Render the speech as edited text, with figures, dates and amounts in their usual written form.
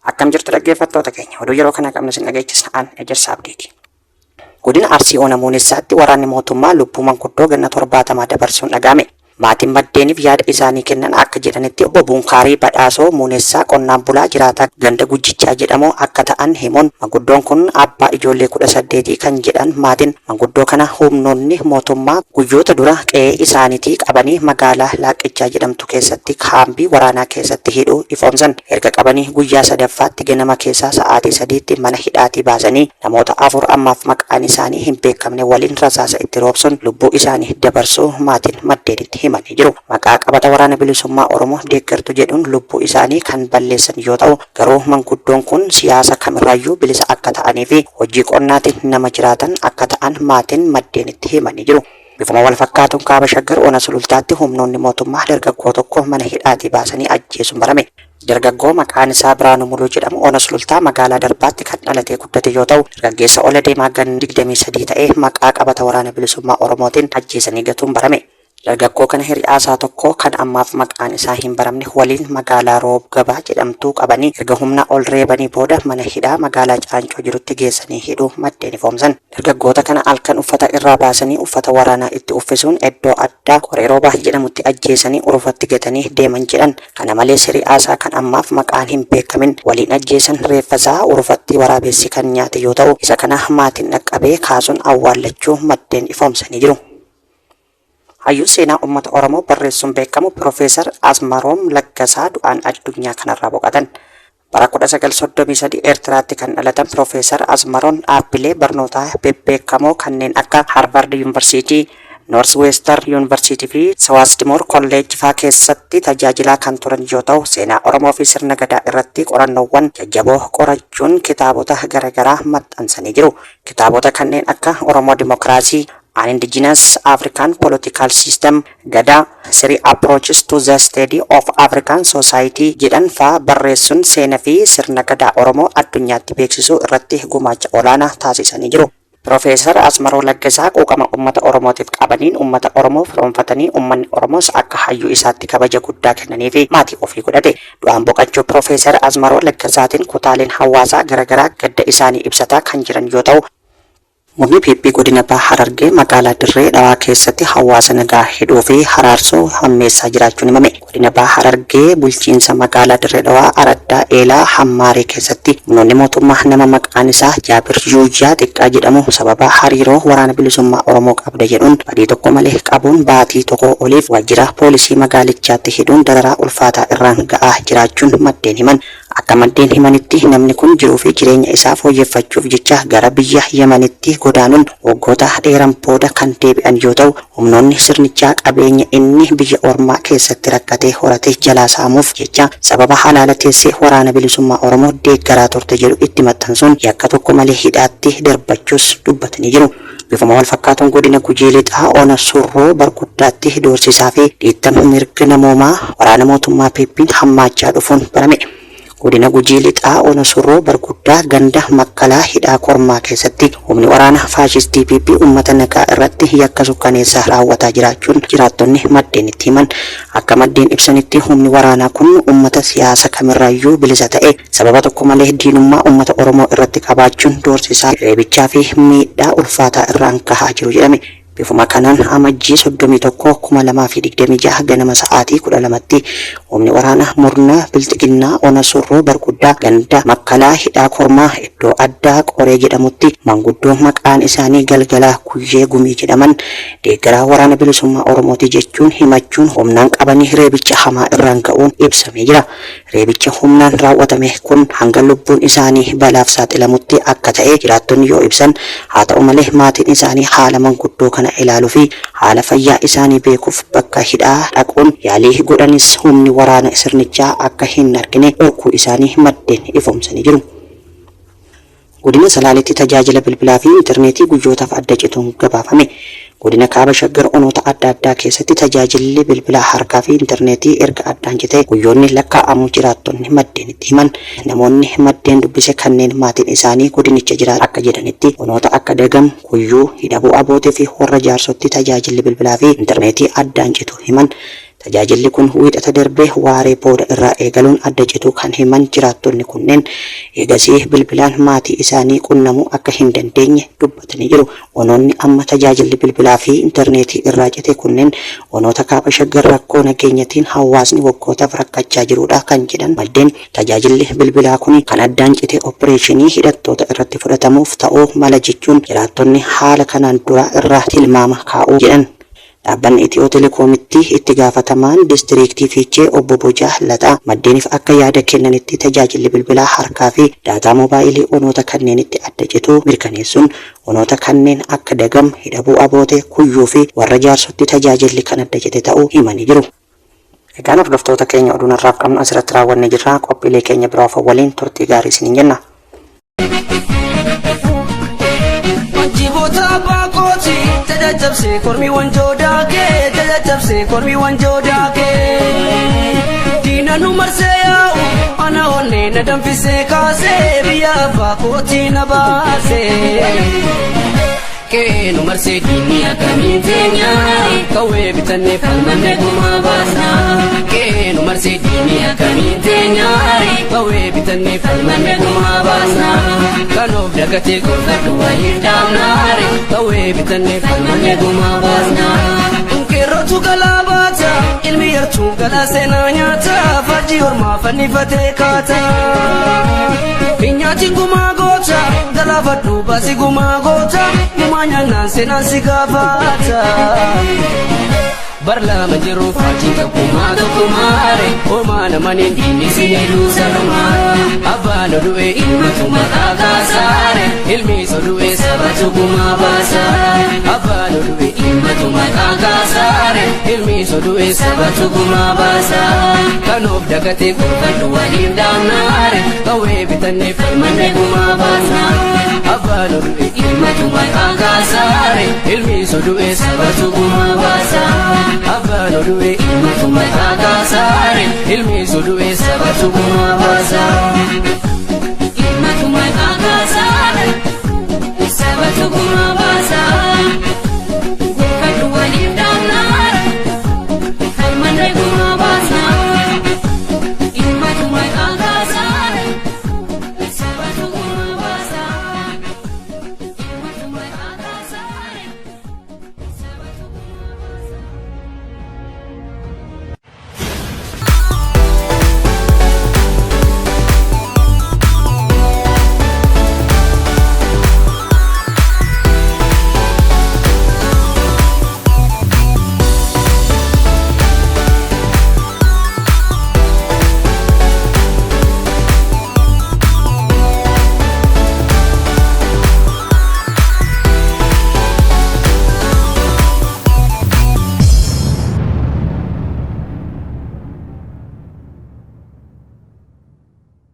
Akkam jirtu dhaggeeffattoota keenya, oduu yeroo kana qabnu isin dhageessisa, an Ejersa Abdiiti. Godina Arsii Ona Muunessaatti waraanni mootummaa lubbuu manguddoo ganna 70 dabarsuun dhaga'ame. Maatiin maddeeniif yaada isaanii kennan akka jedhanitti Obbo Buunkaarii Badhaasoo Muunessaa qonnaan bulaa jiraataa ganda Gujjichaa jedhamu akka ta'an himuun, manguddoon kun abbaa ijoollee 18ti kan jedhan maatiin, manguddoo kana humnoonni mootummaa guyyoota dura qe'ee isaaniitii qabanii magaalaa Laaqqichaa jedhamtu keessatti kaambii waraanaa keessatti hidhuu ifoomsan. Erga qabanii guyyaa sadaffaatti ganama keessaa sa'aatii 3tti mana hidhaatii baasanii namoota 4 ammaaf maqaan isaanii hin beekamne waliin rasaasa itti roobsuun lubbuu isaanii dabarsuu maatiin maddeenitti himanii jiru. Maqaa qabata Waraana Bilisummaa Oromoo deeggartu jedhuun lubbuu isaanii kan balleessan yoo ta'u, garuu manguddoon kun siyaasa kamirraayyuu bilisa akka ta'anii fi hojii qonnaatiin nama jiraatan akka ta'an maatiin maddeenitti himanii jiru. Bifuma wal fakkaatuun Kaaba Shaggar Ona Sulultaatti humnoonni mootummaa dargaggoo tokko mana hidhaatii baasanii ajjeesuun barame. Dargaggoo maqaan isaa Biraanuu Muluu jedhamu Ona Sulultaa magaalaa Darbaatti kan dhalatee guddate yoo ta'u, dargaggeessa ol adeemaa ganna 23 ta'e maqaa qabata Waraana Bilisummaa Oromootiin ajjeesanii gatuun barame. Dargaggoo kana hiriyaasaa tokko kan ammaaf maqaan isaa hin baramne waliin magaalaa Roob Gabaa jedhamtuu qabanii erga humnaa ol reebanii booda mana hidhaa magaalaa Caancoo jirutti geessanii hidhuu maddeen ifoomsan. Dargaggoota kana halkan uffata irraa baasanii uffata waraanaa itti uffisuun iddoo addaa Qoree Roobaa jedhamutti ajjeesanii urufatti gatanii deeman jedhan. Kana malees hiriyaasaa kan ammaaf maqaan hin beekamin waliin ajjeesan reeffasaa urufatti waraabessi kan nyaate yoo ta'u, isa kana maatiin dhaqqabee kaasuun awwaallachuu maddeen ifoomsanii jiru. Hayyuun seenaa uummata Oromoo barreessuun beekamu Pirofeesar Asmaroom Laggasaa du'aan addunyaa kanarraa boqatan. Bara 1933 Eertiraatti kan dhalatan Pirofeesar Asmaroon dhaabbilee barnootaa bebbeekamoo kanneen akka Harvard Yuunivarsiitii, North Western Yuunivarsiitii fi Swaasdimoor Kolleejji faa keessatti tajaajilaa kan turan yoo ta'u, seenaa Oromoo fi sirna Gadaa irratti qorannoowwan jajjaboo qorachuun kitaabota garagaraa maxxansanii jiru. Kitaabota kanneen akka Oromoo Dimokiraasii, An Indigenous African Political System, Gadaa, Three Approaches to the Study of African Society jedhan faa barreessuun seena fi sirna Gadaa Oromoo addunyaatti beeksisuu irratti gumaacha olaanaa taasisanii jiru. Pirofeesar Asmaroo Laggasaa quuqama ummata Oromootiif qabaniin ummata Oromoo firoomfatanii ummanni Oromoos akka hayyuu isaatti kabaja guddaa kennaniifi maatii ofii godhate. Du'aan boqachuu Pirofeesar Asmaroo Laggasaatiin kutaaleen hawaasaa garagaraa gadda isaanii ibsataa kan jiran yoo ta'u, Murni PP godina Baha Harargee magaalaa Dirree Dhawaa keessatti hawaasa nagaa hidhuu fi haraarsuu hammeessaa jiraachuun himame. Godina Baha Harargee bulchiinsa magaalaa Dirree Dhawaa araddaa Eelaa Hammaaree keessatti humnoonni mootummaa nama maqaan isaa Jaabir Yuuyyaa Xiqqaa jedhamu sababa hariiroo Waraana Bilisummaa Oromoo qabda jedhuun badii tokko malee qabuun baatii tokoo oliif waajjira poolisii magaalichaatti hidhuun dararaa ulfaataa irraan ga'aa jiraachuun maddeen himan. Akka maddeen himanitti namni kun jiruu fi jireenya isaa fooyyeffachuuf jecha gara biyya Yamanitti godaanuun waggoota dheeran booda kan deebi'an yoo ta'u, humnoonni sirnichaa qabeenya inni biyya ormaa keessatti rakkatee horate jalaa saamuuf jecha sababa halaala teessee Waraana Bilisummaa Oromoo deeggaraa turte jedhu itti maxxansuun yakka tokko malee hidhaatti darbachuus dubbatanii jiru. Bifuma wal fakkaatuun godina Gujii Lixaa ona Surroo Barguddaatti doorsisaa fi dhiittan mirga namoomaa waraana mootummaa PP'n hammaachaa dhufuun barame. Godina Gujii Lixaa ona Surroo Barguddaa ganda Makkalaa Hidhaa Kormaa keessatti humni waraana faashistii PP uummata nagaa irratti yakka sukkaneessaa raawwataa jiraachuun jiraattonni maddeen itti himan. Akka maddeen ibsanitti humni waraanaa kun uummata siyaasa kamirraayyuu bilisa ta'e sababa tokko malee diinummaa uummata Oromoo irratti qabaachuun doorsisaa, reebichaa fi miidhaa ulfaataa irraan gahaa jiru jedhame. Bifuma kanaan Amajjii 31, 2026 ganama sa'aatii 12tti humni waraana murna bilxiginnaa ona Surroo Barguddaa ganda Makkalaa Hidhaa Kormaa iddoo addaa Qoree jedhamutti manguddoo maqaan isaanii Galgalaa Guyyee Gumii jedhaman deeggaraa Waraana Bilisummaa Oromooti jechuun himachuun humnaan qabanii reebicha hamaa irraan ga'uun ibsamee jira. Reebichi humnaan raawwatame kun hanga lubbuun isaanii balaaf saaxilamutti akka ta'e jiraattonni yoo ibsan, haa ta'u malee maatiin isaanii haala manguddoo kana ilaaluu fi haala fayyaa isaanii beekuuf bakka hidhaa dhaquun yaalii godhanis humni waraana sirnichaa akka hin argine dhorkuu isaanii maddeen ifoomsanii jiru. Godina Salaaleetti tajaajila bilbilaa fi interneetii guyyootaaf adda cituun gabaafame. Godina Kaaba Shaggar onoota adda addaa keessatti tajaajilli bilbila harkaa fi interneetii erga addaan citee guyyoonni lakkaa'amuu jiraattonni maddeen itti himan. Namoonni maddeen dubbise kanneen maatiin isaanii godinicha jiraatan akka jedhanitti onoota akka Dagam, Kuyyuu, Hidhabuu Abootee fi Horra Jaarsootti tajaajilli bilbilaa fi interneetii addaan cituu himan. Tajaajilli kun Wiixata darbe waaree booda irraa eegaluun adda cituu kan himan jiraattonni kunneen, eegasii bilbilaan maatii isaanii qunnamuu akka hin dandeenye dubbatanii jiru. Onoonni amma tajaajilli bilbilaa fi interneetii irraa cite kunneen onoota Kaaba Shaggar rakkoo nageenyatiin hawaasni waggootaaf rakkachaa jiruudha kan jedhan maddeen, tajaajilli bilbilaa kuni kan addaan cite oppireeshinii hidhattoota irratti fudhatamuuf ta'uu mala jechuun jiraattonni haala kanaan duraa irraa tilmaama kaa'u jedhan. Dhaabbanni Itiyoo Telekoomitti itti gaafatamaan Distiriiktii Fiichee obbo Bojaa Lataa maddeeniif akka yaada kennanitti tajaajilli bilbilaa harkaa fi daataa moobaayilii onoota kanneenitti adda cituu mirkaneessuun onoota kanneen akka Dagam, Hidhabuu Abootee, Kuyyuu fi Warra Jaarsotti tajaajilli kan adda cite ta'uu himanii jiru. Egaan hordoftoota keenya oduun har'aaf qabnu asirratti raawwannee jirra. Qophiilee keenya biroo hafan waliin turtii gaarii isiniin jenna. Jiboota abbaa kooti caccabsee kormi wanjoo daakee caccabsee kormi wanjoo daakee. Diina nu marsee yaa'u ana onnee na danfisee kaasee biyya abbaa kooti na baasee. Qe'ee nu marsee diinni akkamiin teenya qawwee bitannee falmanne gumaa baasna. Qe'ee nu marsee diinni akkamiin teenya qawwee bitannee falmanne gumaa baasna. Kan of dagatee gorfadhu waliif dhaabna qawwee bitannee falmanne gumaa baasna. Qeerrootu galaa baata ilmi yartuu galaa seenaa nyaata faajjii ormaa fannifatee kaata. Nyaatiin gumaa goota galaafadhu baasi gumaa goota gumaa nyaannaan seenaan si gaafata. Bar lama jiru faajjii tokkummaa tokkummaare homaa namaniin diinni si hedduu salumaa. Abbaan odu'e ilmatu maqaa kaasaare ilmi sodu'e sabatu gumaa baasa. Abbaan odu'e ilmatu maqaa kaasaare ilmi sodu'e sabatu gumaa baasa. Kan of dagatee gorfadhu waliif dhaabnaare qawwee bitannee falmanne gumaa baasna. Abbaan odu'e ilmatu maqaa kaasaare ilmi sodu'e sabatu gumaa baasa. Abbaan odu'e ilmatu maqaa kaasaare ilmi sodu'e sabatu gumaa baasa.